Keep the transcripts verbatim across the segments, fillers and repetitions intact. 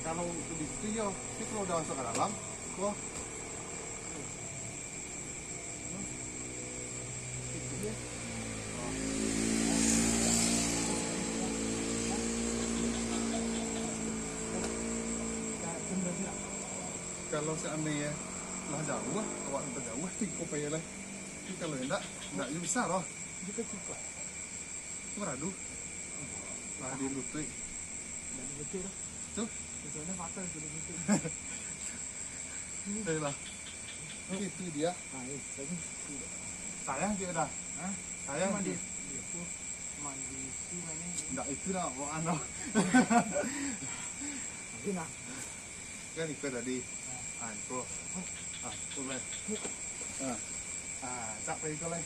Kalau di situ yo, tapi kalau udah masuk ke dalam, kok Kalau seandainya lah jauah, awak nan tajauah tu iko payah lah. Tapi kalau indak, indak jo bisa doh. Itu kan cukup. Maradu. Lah di lutuik. Dari lutuik lah. Tu? Biasanya patah itu di lutuik. Ayolah. Oke, itu dia. Nah, eh, tadi tidak. Sayang dia dah. Hah? Sayang Cuma dia. di, di apa? Mandi itu mana? Ndak itu dah, bawaan dah. Tapi nah. Kan iko tadi. Ah, iko. Ah, iko, Bang. Ah. Ah, cak pai iko, Bang.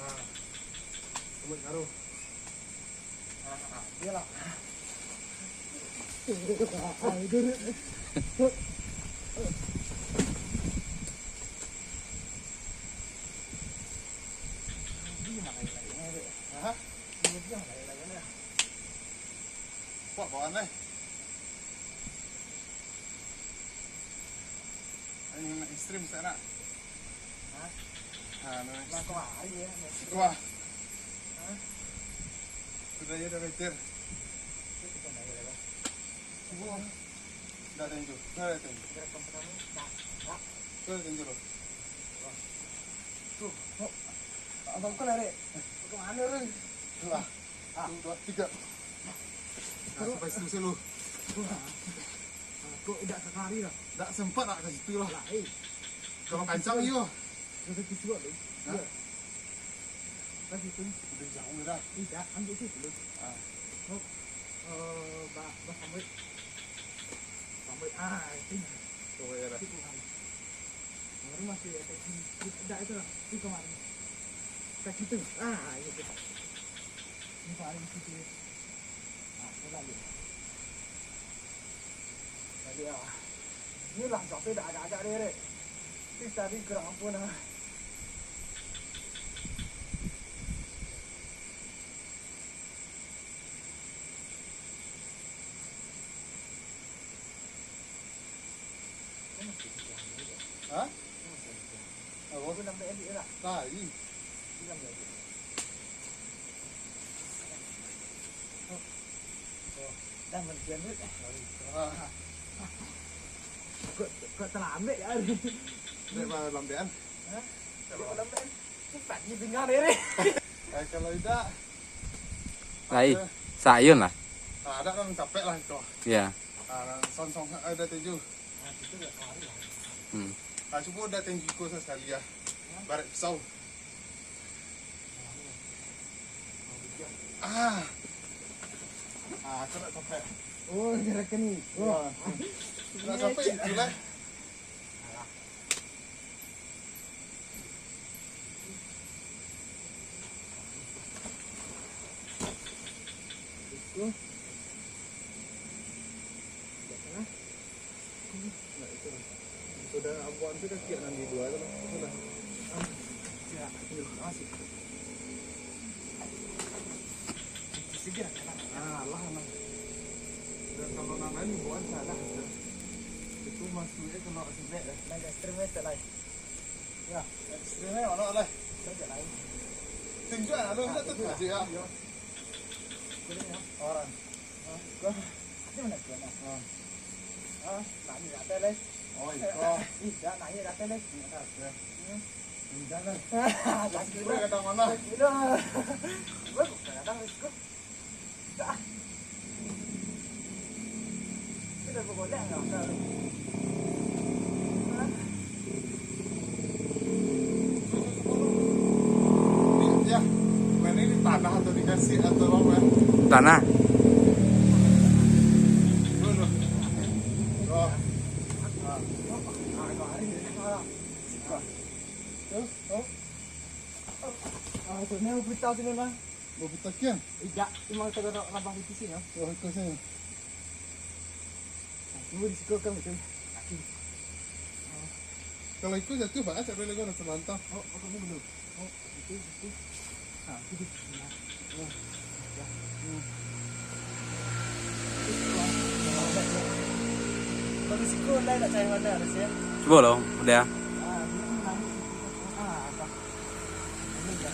Nah. Buat ngaruh. Ah, ah, iyalah. Hah? Kuat bawaan, eh. Ini memang ekstrim, saya nak. Hah? Ah, memang ekstrim. Lah, kau hari ya, ekstrim. Wah. Hah? Sudah ya, dah meter. Itu kita naik ya, Bang. Wah. Dah ada itu. Dah ada itu. Gerak kamu. Nah, nah. Dah ada itu, loh. Wah. Tuh. Abang kau lari. Kau mana, Run? Lah. Ah. Satu, dua, tiga. Nah, sampai situ selu. Kok indak sakali lah? Indak sempat nak ka situ lah. Lah, eh. Kalau kancang, iyo. Kau sakit suap, eh. Hah? Iyo. Kan situ. Udah jauh dah. Indak, ambil situ. Ah. Oh, eh, ba-, ba sampai. Sampai, ah, itu. Sampai ya dah. Situ kan. Baru masih ada di, di, dah itu lah, di kemarin. Kat situ. Ah, itu. Ini paling situ. Ah, itu lagi. Jadi, ah, inilah sampai dah agak-agak deh, Rek. Ini tadi kurang ampun, ah. Hah? Apa? Lain. Dah, malian dulu. Ah. Kok, kok talambek ya? Dek, lambekan. Hah? Kok lambekan? Cepat ni tinggal diri. Eh, kalau indak, Lai, sayun lah. Ah, ada kan capek lah itu. Ya. Ah, song-song ada tujuh. Hmm. Ah, cuba udah tinggi ko sekali ya. Barat pisau. Ah. Ah, aku nak sampai. Oh, dia rekening. Oh. Nak sampai itu lah. Sudah, ambo ambiak kaki nan di dua tu lah. Sudah. Ya, terima kasih. Itu segera, kan? Ah, lah, lah. Dan kalau nan lain, bukan salah. Itu masuknya kalau sebek dah. Nah, ekstrim, ekstrim, lah. Ya, ekstrimnya mana lah? Saja lah. Tunjuk lah, lu Ah, tunjuk itu lah. aja, ya. Iya. Ini, ya. Orang. Ah, kau. Ini mana kau, nah? Ah. Ah, nah, ini ada, lah. Oh, iko. Ih, dah naik dah teh, Lek. Naik dah teh. Hmm. Ih, dah, dah. Sakit, Bro, Bro. Kata mana? Sakit, Bro. Bro, kadang risiko. Dah. Sudah bergolek enggak, Bro? Hah? Ya, mana ini tanah atau dikasih atau apa? Tanah. Dulu. Oh. Ah, tu, oh. Ah, tu, ni berita sini, nah. Berita kian? Tidak, memang kita nak rabah di sini, ya. Oh, ikut sini. Nah, tunggu di situ kan, betul. Kaki. Kalau ikut jatuh, Pak, cak boleh gua nak terlantang. Oh, oh, kamu belum. Oh, itu, itu. Ah, itu. Nah. Oh, ya. Hmm. Kalau di situ, lah, nak cari mana, Res, ya? Cubo lo, udah. Ah, ini naik. Ah, apa? Ini enggak.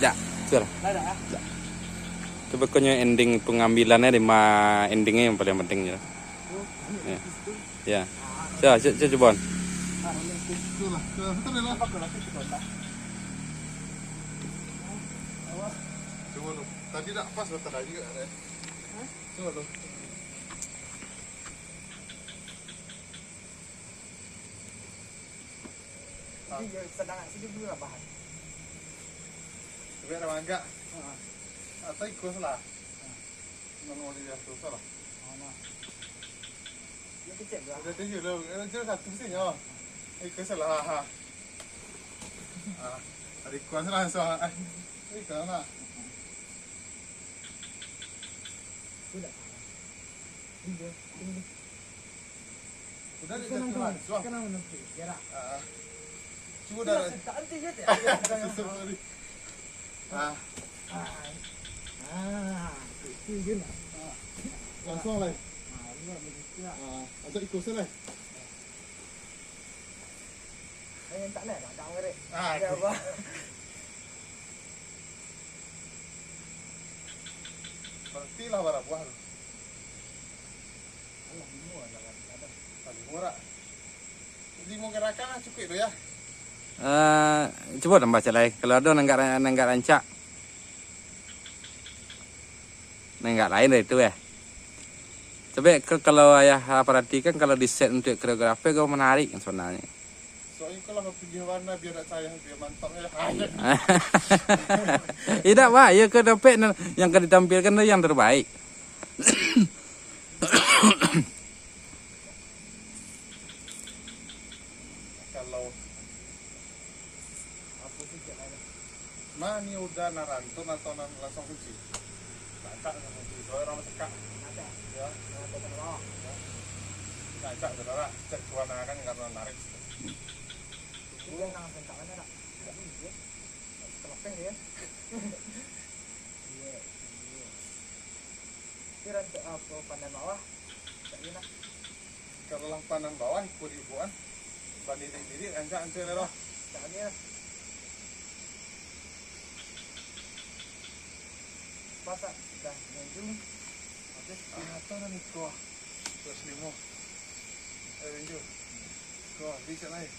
Dak, sudah. Lah, dah, ah. Dak. Itu pokoknya ending pengambilannya, lima endingnya yang paling penting, ya. Oh, ini Ya. di situ. Ya. Ah, Coba, coba, coba, Bon. Ah, ini di situ. Itulah. Itulah, betul lah. Apa kalau aku sudah dah? Awas. Cubo lo. Tadi dak pas lo tadi juga, Res. Hah? Cubo lo. Jadi, ya, sedang kat situ dulu lah, bahan. Tapi ada mangga. Ha. Atau ikut lah. Ha. Nang mau dia susah lah. Oh, nah. Dia kecil lah. Ada tujuh lah. Ada tujuh satu sih, ya. Ikut salah. Ha. Ha. Ada ikut salah, salah. Eh, ikut lah. Sudah. Ini dia. Ini dia. Udah, dia Tenang, jatuh tenang. Langsung. Tenang, tenang. Gerak. Ah. Cubo Itulah dah. Setak nanti je, tak? Sorry, sorry. Ah. Ah. Ah, itu je lah. Ah. Langsung lah. Ah, benar begitu lah. Ah, asal ikut saja lah. Saya tak nak, tak nak merek. Ah, Ya, tu. Abah. Berarti lah bara buah tu. Alah, limo lah, kan, ada. Ah, limo rak. Limo garakan lah cukuik tu, ya. Eh, cubo tambah cak lai. Kalau ado nan agak ra-, nan agak rancak. Nan agak lain dari tu, ya. Tapi ke-, kalau ayah perhatikan, kalau di set untuk koreografi, kau menarik sebenarnya. Soalnya kalau pilih warna biar tak cayah, biar mantap, ya. Tidak, Pak. Ya, ke dapet nan, yang akan ditampilkan tu yang terbaik. Kalau Mah ni udah nan rantun atau nan langsung kunci? Rancak langsung kunci, soalnya orang cekak. Rancak. Ya. Rancak ke bawah. Ya. Rancak, saudara. Cek tuan akan nggak pernah narik. Itu yang nang rancak mana, tak? Tidak mungkin. Terlepeh dia. Iya, iya. Kira untuk apa pandai bawah? Tak enak. Kalau lah pandai bawah, ikut ibu kan. Berdiri-diri, rancak hancur lah. Tak ada. Pasak dah menuju. Habis. Ah, tu dah nikah. Terus lima. Eh, lanjut. Kau, bicak lai.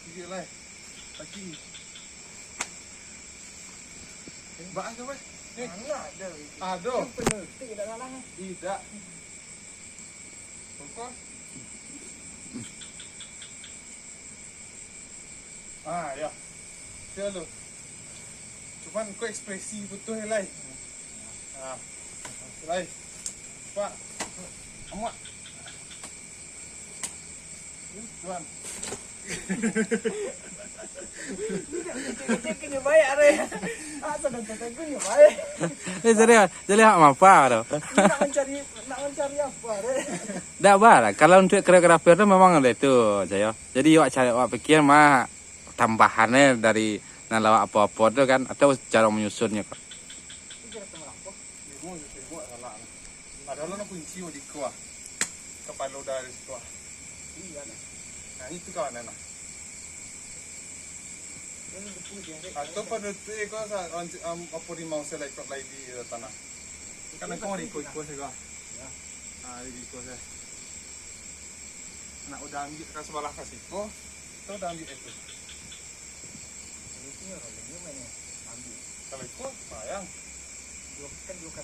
Bicak lai. Lagi. Bak ah, sampai. Eh. Mana ada itu? Ada. Itu penalti dah salah. Tidak. Kau. Ah, ya. Sial tu. Cuman kau ekspresi putus lai. Ah. Lai. Pak. Amuak. Tuan. Kecek-kecek kena baik, Re. Ah, sadang tatagun ya baik. Eh, serius. Jadi hak mapa tu? Nak mencari, nak mencari apa, Re? Dak bah lah. Kalau untuk koreografer tu memang ada tu, Cayo. Jadi awak cari, awak pikir mah tambahannya dari nan lawak apo-apo tu kan, atau cara menyusunnya kok. Itu cara tengah apa? Ilmu, ilmu salah. Padahal nak kunci di kuah. Kepala dari kuah. Iya, nah. Nah, itu kawan, nah. Atau pada tu, eh, kau sa-, rancu-, am, apa rimau selai kau lai di, eh, tanah. Kan kau iko-iko saja. Ya. Ah, di iko saja. Nak udah ambil ka sebelah ka siko, kau udah ambil itu. Itu ya, kalau dia main ambil. Kalau iko, sayang. Dua, kan dua kali.